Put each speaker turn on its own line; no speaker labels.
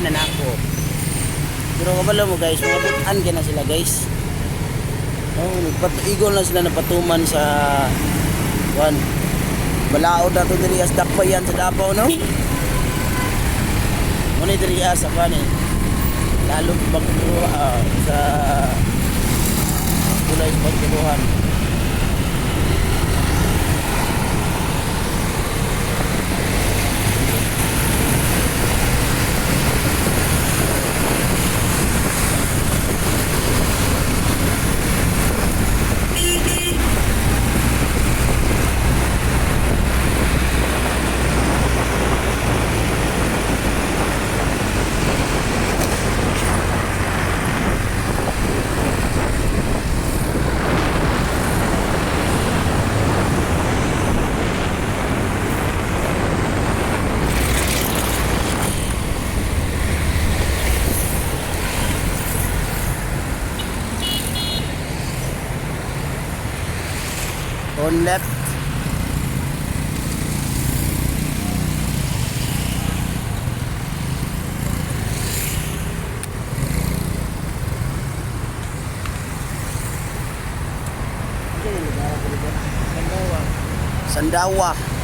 Okay na nako. Pero kabalo mo, guys, mga butan kay na sila, guys. Oh, nagpatuigon lang sila napatuman sa kuan. Balaod na to diri as dakbayan sa Davao, no? Muna diri sa kuan eh. Lalo bagkuha sa kulay sa pagkiluhan. On left.
Sandawa.
Sandawa.